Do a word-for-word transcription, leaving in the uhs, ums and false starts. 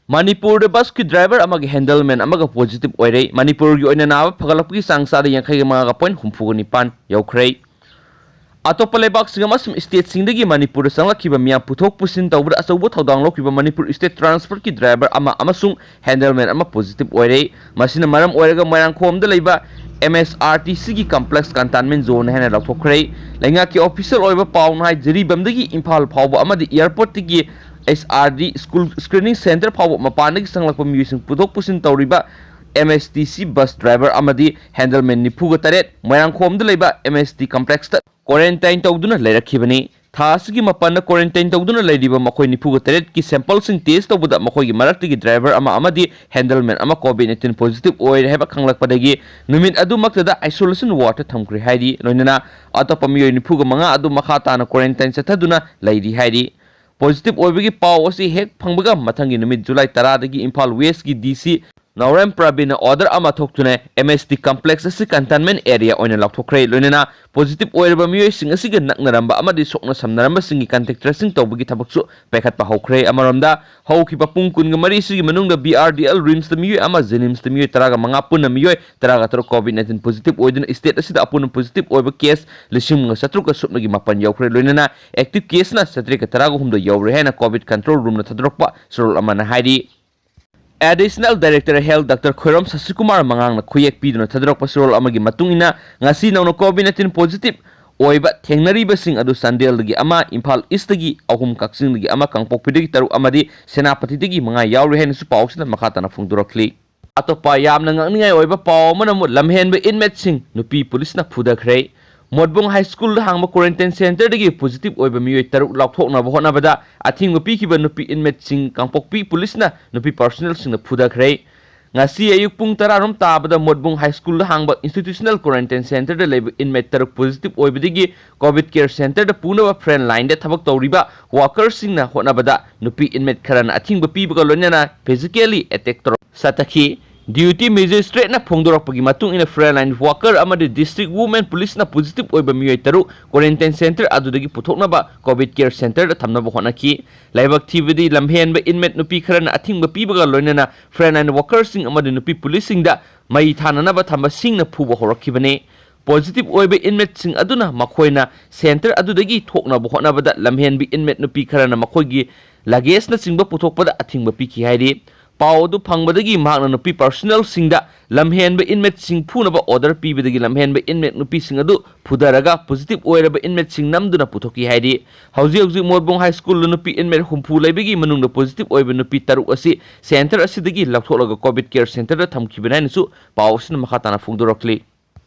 ꯃꯅꯤꯄꯨꯔꯗ ꯕꯁꯀꯤ ꯗ꯭ꯔꯥꯏꯚꯔ ꯑꯃꯒ ꯍꯦꯟꯗꯜꯃꯦꯟ ꯑꯃꯒ ꯄꯣꯖꯤꯇꯤꯚ ꯑꯣꯏꯔꯦ꯫ ꯃꯅꯤꯄꯨꯔꯒꯤ ꯑꯣꯏꯅ ꯅꯥꯕ ꯐꯒꯠꯂꯛꯄꯒꯤ ꯆꯥꯡ ꯆꯥꯗ ꯌꯥꯡꯈꯩꯒ ꯃꯉꯥꯒ ꯄꯣꯏꯟ ꯍꯨꯝꯐꯨꯒ ꯅꯤꯄꯥꯟ ꯌꯧꯈ꯭ꯔꯦ꯫ ꯑꯇꯣꯞꯄ ꯂꯩꯕꯥꯛꯁꯤꯡ ꯑꯃꯁꯨꯡ ꯁ꯭ꯇꯦꯠꯁꯤꯡꯗꯒꯤ ꯃꯅꯤꯄꯨꯔꯗ ꯆꯪꯂꯛꯈꯤꯕ ꯃꯤꯌꯥꯝ ꯄꯨꯊꯣꯛ ꯄꯨꯁꯤꯟ ꯇꯧꯕꯗ ꯑꯆꯧꯕ ꯊꯧꯗꯥꯡ ꯂꯧꯈꯤꯕ ꯃꯅꯤꯄꯨꯔ ꯁ꯭ꯇꯦꯠ ꯇ꯭ꯔꯥꯟꯁꯄꯣꯔꯠꯀꯤ ꯗ꯭ꯔꯥꯏꯚꯔ ꯑꯃ ꯑꯃꯁꯨꯡ ꯍꯦꯟꯗꯜꯃꯦꯟ ꯑꯃ ꯄꯣꯖꯤꯇꯤꯚ ꯑꯣꯏꯔꯦ꯫ ꯃꯁꯤꯅ ꯃꯔꯝ ꯑꯣꯏꯔꯒ ꯃꯣꯏꯔꯥꯡꯈꯣꯝꯗ ꯂꯩꯕ ꯑꯦꯝ ꯑꯦꯁ ꯑꯥꯔ ꯇꯤ ꯁꯤꯒꯤ ꯀꯝꯄ꯭ꯂꯦꯛꯁ ꯀꯟꯇꯥꯏꯟꯃꯦꯟ ꯖꯣꯟ ꯍꯥꯏꯅ ꯂꯥꯎꯊꯣꯛꯈ꯭ꯔꯦ꯫ ꯂꯩꯉꯥꯛꯀꯤ ꯑꯣꯐꯤꯁꯤꯌꯦꯜ ꯑꯣꯏꯕ ꯄꯥꯎꯅ ꯍꯥꯏ, ꯖꯤꯔꯤꯕꯥꯝꯗꯒꯤ ꯏꯝꯐꯥꯜ ꯐꯥꯎꯕ ꯑꯃꯗꯤ ꯑꯦꯌꯔꯄꯣꯔꯠꯇꯒꯤ ꯑꯦꯁ R D school screening centre ꯐꯥꯎꯕ ꯃꯄꯥꯟꯗꯒꯤ ꯆꯪꯂꯛꯄ ꯃꯤꯑꯣꯏꯁꯤꯡ ꯄꯨꯊꯣꯛ ꯄꯨꯁꯤꯟ ꯇꯧꯔꯤꯕ ꯑꯦꯝ ꯑꯦꯁ ꯇꯤ ꯁꯤ ꯕꯁ ꯗ꯭ꯔꯥꯏꯚꯔ ꯑꯃꯗꯤ ꯍꯦꯟꯗꯜꯃꯦꯟ ꯅꯤꯐꯨꯒ ꯇꯔꯦꯠ ꯃꯣꯏꯔꯥꯡꯈꯣꯝꯗ ꯂꯩꯕ ꯑꯦꯝ ꯑꯦꯁ ꯇꯤ ꯀꯝꯄ꯭ꯂꯦꯛꯁꯇ ꯀ꯭ꯋꯥꯔꯦꯟꯇꯥꯏꯟ ꯇꯧꯗꯨꯅ ꯂꯩꯔꯛꯈꯤꯕꯅꯤ꯫ ꯊꯥ ꯑꯁꯤꯒꯤ ꯃꯥꯄꯟꯗ ꯀ꯭ꯋꯥꯔꯦꯟꯇꯥꯏꯟ ꯇꯧꯗꯨꯅ ꯂꯩꯔꯤꯕ ꯃꯈꯣꯏ ꯅꯤꯐꯨꯒ ꯇꯔꯦꯠꯀꯤ ꯁꯦꯝꯄꯜꯁꯤꯡ ꯇꯦꯁ ꯇꯧꯕꯗ ꯃꯈꯣꯏꯒꯤ ꯃꯔꯛꯇꯒꯤ ꯗ꯭ꯔꯥꯏꯚꯔ ꯑꯃ ꯑꯃꯗꯤ ꯍꯦꯟꯗꯜꯃꯦꯟ ꯑꯃ ꯀꯣꯚꯤꯗ ꯅꯥꯏꯟꯇꯤꯟ ꯄꯣꯖꯤꯇꯤꯚ ꯑꯣꯏꯔꯦ ꯍꯥꯏꯕ ꯈꯪꯂꯛꯄꯗꯒꯤ ꯅꯨꯃꯤꯠ ꯑꯗꯨꯃꯛꯇꯗ ꯑꯥꯏꯁꯣꯂꯦꯁꯟ ꯋꯥꯔꯗꯇ ꯊꯝꯈ꯭ꯔꯦ ꯍꯥꯏꯔꯤ꯫ ꯂꯣꯏꯅꯅ ꯑꯇꯣꯞꯄ ꯃꯤꯑꯣꯏ ꯅꯤꯐꯨꯒ ꯃꯉꯥ ꯑꯗꯨ ꯃꯈꯥ ꯇꯥꯅ ꯀ꯭ꯋꯥꯔꯦꯟꯇꯥꯏꯟ ꯆꯠꯊꯗꯨꯅ ꯂꯩꯔꯤ ꯍꯥꯏꯔꯤ꯫ ꯄꯣꯖꯤꯇꯤꯚ ꯑꯣꯏꯕꯒꯤ ꯄꯥꯎ ꯑꯁꯤ ꯍꯦꯛ ꯐꯪꯕꯒ ꯃꯊꯪꯒꯤ ꯅꯨꯃꯤꯠ ꯖꯨꯂꯥꯏ ꯇꯔꯥꯗꯒꯤ ꯏꯝꯐꯥꯜ ꯋꯦꯁꯀꯤ ꯗꯤ ꯁꯤ ꯅꯥꯎꯔꯦꯝ ꯄ꯭ꯔꯕꯤꯟꯅ ꯑꯣꯔꯗꯔ ꯑꯃ ꯊꯣꯛꯇꯨꯅ ꯑꯦꯝ ꯑꯦꯁ ꯇꯤ ꯀꯝꯄ꯭ꯂꯦꯛꯁ ꯑꯁꯤ ꯀꯟꯇꯦꯟꯃꯦꯟ ꯑꯦꯔꯤꯌꯥ ꯑꯣꯏꯅ ꯂꯥꯎꯊꯣꯛꯈ꯭ꯔꯦ꯫ ꯂꯣꯏꯅꯅ ꯄꯣꯖꯤꯇꯤꯚ ꯑꯣꯏꯔꯕ ꯃꯤꯑꯣꯏꯁꯤꯡ ꯑꯁꯤꯒ ꯅꯛꯅꯔꯝꯕ ꯑꯃꯗꯤ ꯁꯣꯛꯅ ꯁꯝꯅꯔꯝꯕꯁꯤꯡꯒꯤ ꯀꯟꯇꯦꯛ ꯇ꯭ꯔꯦꯁꯤꯡ ꯇꯧꯕꯒꯤ ꯊꯕꯛꯁꯨ ꯄꯥꯏꯈꯠꯄ ꯍꯧꯈ꯭ꯔꯦ꯫ ꯑꯃꯔꯣꯝꯗ, ꯍꯧꯈꯤꯕ ꯄꯨꯡ ꯀꯨꯟꯒ ꯃꯔꯤ ꯑꯁꯤꯒꯤ ꯃꯅꯨꯡꯗ ꯕꯤ ꯑꯥꯔ ꯗꯤ ꯑꯦꯜ ꯔꯤꯝꯁꯇ ꯃꯤꯑꯣꯏ ꯑꯃ, ꯖꯦꯅꯤꯝꯁꯇ ꯃꯤꯑꯣꯏ ꯇꯔꯥꯒ ꯃꯉꯥ, ꯄꯨꯟꯅ ꯃꯤꯑꯣꯏ ꯇꯔꯥꯒ ꯇꯔꯨꯛ ꯀꯣꯚꯤꯗ ꯅꯥꯏꯟꯇꯤꯟ ꯄꯣꯖꯤꯇꯤꯚ ꯑꯣꯏꯗꯨꯅ ꯁ꯭ꯇꯦꯠ ꯑꯁꯤꯗ ꯑꯄꯨꯟꯕ ꯄꯣꯖꯤꯇꯤꯚ ꯑꯣꯏꯕ ꯀꯦꯁ ꯂꯤꯁꯤꯡ ꯑꯃꯒ ꯆꯥꯇ꯭ꯔꯨꯛꯀ ꯁꯨꯞꯅꯒꯤ ꯃꯥꯄꯟ ꯌꯧꯈ꯭ꯔꯦ꯫ ꯂꯣꯏꯅꯅ ꯑꯦꯛꯇꯤꯚ ꯀꯦꯁꯅ ꯆꯥꯇ꯭ꯔꯦꯠꯀ ꯇꯔꯥꯒ ꯍꯨꯝꯗꯣꯏ ꯌꯧꯔꯦ ꯍꯥꯏꯅ ꯀꯣꯚꯤꯗ ꯀꯟꯇ꯭ꯔꯣꯜ ꯔꯨꯝꯅ ꯊꯥꯗꯣꯔꯛꯄ ꯆꯦꯔꯣꯜ ꯑꯃꯅ ꯍꯥꯏꯔꯤ꯫ Additional director health doctor Khoirom ꯁꯁꯤꯀꯨꯃꯥꯔ ꯃꯉꯥꯡꯅ ꯈꯨꯌꯦꯛ ꯄꯤꯗꯨꯅ ꯊꯥꯗꯣꯔꯛꯄ ꯆꯦꯔꯣꯜ ꯑꯃꯒꯤ ꯃꯇꯨꯡ ꯏꯟꯅ, ꯉꯁꯤ ꯅꯧꯅ ꯀꯣꯚꯤꯗ ꯅꯥꯏꯟꯇꯤꯟ ꯄꯣꯖꯤꯇꯤꯚ ꯑꯣꯏꯕ ꯊꯦꯡꯅꯔꯤꯕꯁꯤꯡ ꯑꯗꯨ ꯆꯥꯟꯗꯦꯜꯗꯒꯤ ꯑꯃ, ꯏꯝꯐꯥꯜ ꯏꯁꯇꯒꯤ ꯑꯍꯨꯝ, ꯀꯛꯆꯤꯡꯗꯒꯤ ꯑꯃ, ꯀꯥꯡꯄꯣꯛꯄꯤꯗꯒꯤ ꯇꯔꯨꯛ ꯑꯃꯗꯤ ꯁꯦꯅꯥꯄꯇꯤꯗꯒꯤ ꯃꯉꯥ ꯌꯥꯎꯔꯤ ꯍꯥꯏꯅꯁꯨ ꯄꯥꯎꯁꯤꯗ ꯃꯈꯥ ꯇꯥꯅ ꯐꯣꯡꯗꯣꯔꯛꯂꯤ꯫ ꯑꯇꯣꯞꯄ ꯌꯥꯝꯅ ꯉꯛꯅꯤꯡꯉꯥꯏ ꯑꯣꯏꯕ ꯄꯥꯎ ꯑꯃꯅ ꯑꯃꯨꯛ ꯂꯝꯍꯦꯟꯕ ꯏꯟꯃꯦꯠꯁꯤꯡ ꯅꯨꯄꯤ ꯄꯨꯂꯤꯁꯅ ꯐꯨꯗꯈ꯭ꯔꯦ꯫ ꯃꯣꯠꯕꯨꯡ ꯍꯥꯏ ꯁ꯭ꯀꯨꯜꯗ ꯍꯥꯡꯕ ꯀ꯭ꯋꯥꯔꯦꯟꯇꯥꯏꯟ ꯁꯦꯟꯇꯔꯗꯒꯤ ꯄꯣꯖꯤꯇꯤꯚ ꯑꯣꯏꯕ ꯃꯤꯑꯣꯏ ꯇꯔꯨꯛ ꯂꯥꯎꯊꯣꯛꯅꯕ ꯍꯣꯠꯅꯕꯗ ꯑꯊꯤꯡꯕ ꯄꯤꯈꯤꯕ ꯅꯨꯄꯤ ꯏꯟꯃꯦꯠꯁꯤꯡ ꯀꯥꯡꯄꯣꯛꯄꯤ ꯄꯨꯂꯤꯁꯅ ꯅꯨꯄꯤ ꯄꯥꯔꯁꯣꯅꯦꯜꯁꯤꯡꯅ ꯐꯨꯗꯈ꯭ꯔꯦ꯫ ꯉꯁꯤ ꯑꯌꯨꯛ ꯄꯨꯡ ꯇꯔꯥꯔꯣꯝ ꯇꯥꯕꯗ ꯃꯣꯠꯕꯨꯡ ꯍꯥꯏ ꯁ꯭ꯀꯨꯜꯗ ꯍꯥꯡꯕ ꯏꯟꯁꯇꯤꯇ꯭ꯌꯨꯁꯅꯦꯜ ꯀ꯭ꯋꯥꯔꯦꯟꯇꯥꯏꯟ ꯁꯦꯟꯇꯔꯗ ꯂꯩꯕ ꯏꯟꯃꯦꯠ ꯇꯔꯨꯛ ꯄꯣꯖꯤꯇꯤꯚ ꯑꯣꯏꯕꯗꯒꯤ ꯀꯣꯚꯤꯗ ꯀꯦꯌꯔ ꯁꯦꯟꯇꯔꯗ ꯄꯨꯅꯕ ꯐ꯭ꯔꯟ ꯂꯥꯏꯟꯗ ꯊꯕꯛ ꯇꯧꯔꯤꯕ ꯋꯥꯀꯔꯁꯤꯡꯅ ꯍꯣꯠꯅꯕꯗ ꯅꯨꯄꯤ ꯏꯟꯃꯦꯠ ꯈꯔꯅ ꯑꯊꯤꯡꯕ ꯄꯤꯕꯒ ꯂꯣꯏꯅꯅ ꯐꯤꯖꯤꯀꯦꯜꯂꯤ ꯑꯦꯇꯦꯛ ꯇꯧꯔꯛ ꯁꯥꯊꯈꯤ꯫ Duty magistrate ꯅ ꯐꯣꯡꯗꯣꯔꯛꯄꯒꯤ ꯃꯇꯨꯡ ꯏꯟꯅ, frontline worker ꯑꯃꯗꯤ district women police ꯅ positive ꯑꯣꯏꯕ ꯃꯤꯑꯣꯏ ꯇꯔꯨꯛ quarantine center ꯑꯗꯨꯗꯒꯤ ꯄꯨꯊꯣꯛꯅꯕ COVID care center ꯗ ꯊꯝꯅꯕ ꯍꯣꯠꯅꯈꯤ꯫ ꯂꯥꯏꯕꯛ ꯊꯤꯕꯗꯤ, ꯂꯝꯍꯦꯟꯕ inmate ꯅꯨꯄꯤ ꯈꯔꯅ ꯑꯊꯤꯡꯕ ꯄꯤꯕꯒ ꯂꯣꯏꯅꯅ frontline worker ꯁꯤꯡ ꯑꯃꯗꯤ ꯅꯨꯄꯤ police ꯁꯤꯡꯗ ꯃꯩ ꯊꯥꯅꯅꯕ ꯊꯝꯕ ꯁꯤꯡꯅ ꯐꯨꯕ ꯍꯧꯔꯛꯈꯤꯕꯅꯤ꯫ Positive ꯑꯣꯏꯕ inmate ꯁꯤꯡ ꯑꯗꯨꯅ ꯃꯈꯣꯏꯅ center ꯑꯗꯨꯗꯒꯤ ꯊꯣꯛꯅꯕ ꯍꯣꯠꯅꯕꯗ ꯂꯝꯍꯦꯟꯕꯤ inmate ꯅꯨꯄꯤ ꯈꯔꯅ ꯃꯈꯣꯏꯒꯤ luggage ꯅꯆꯤꯡꯕ ꯄꯨꯊꯣꯛꯄꯗ ꯑꯊꯤꯡꯕ ꯄꯤꯈꯤ ꯍꯥꯏꯔꯤ꯫ ꯄꯥꯎ ꯑꯗꯨ ꯐꯪꯕꯗꯒꯤ ꯃꯍꯥꯛꯅ ꯅꯨꯄꯤ personnel ꯁꯤꯡꯗ ꯂꯝꯍꯦꯟꯕ inmate ꯁꯤꯡ ꯐꯨꯅꯕ order ꯄꯤꯕꯗꯒꯤ ꯂꯝꯍꯦꯟꯕ inmate ꯅꯨꯄꯤꯁꯤꯡ ꯑꯗꯨ ꯐꯨꯊꯔꯒ positive ꯑꯣꯏꯔꯕ inmate ꯁꯤꯡ ꯅꯝꯗꯨꯅ ꯄꯨꯊꯣꯛꯈꯤ ꯍꯥꯏꯔꯤ꯫ ꯍꯧꯖꯤꯛ ꯍꯧꯖꯤꯛ ꯃꯣꯏꯔꯕꯨꯡ High School ꯗ ꯅꯨꯄꯤ inmate ꯍꯨꯝꯐꯨ ꯂꯩꯕꯒꯤ ꯃꯅꯨꯡꯗ positive ꯑꯣꯏꯕ ꯅꯨꯄꯤ ꯇꯔꯨꯛ ꯑꯁꯤ center ꯑꯁꯤꯗꯒꯤ ꯂꯧꯊꯣꯛꯂꯒ COVID care center ꯗ ꯊꯝꯈꯤꯕꯅꯤ ꯍꯥꯏꯅꯁꯨ ꯄꯥꯎ ꯑꯁꯤꯅ ꯃꯈꯥ ꯇꯥꯅ ꯐꯣꯡꯗꯣꯔꯛꯂꯤ꯫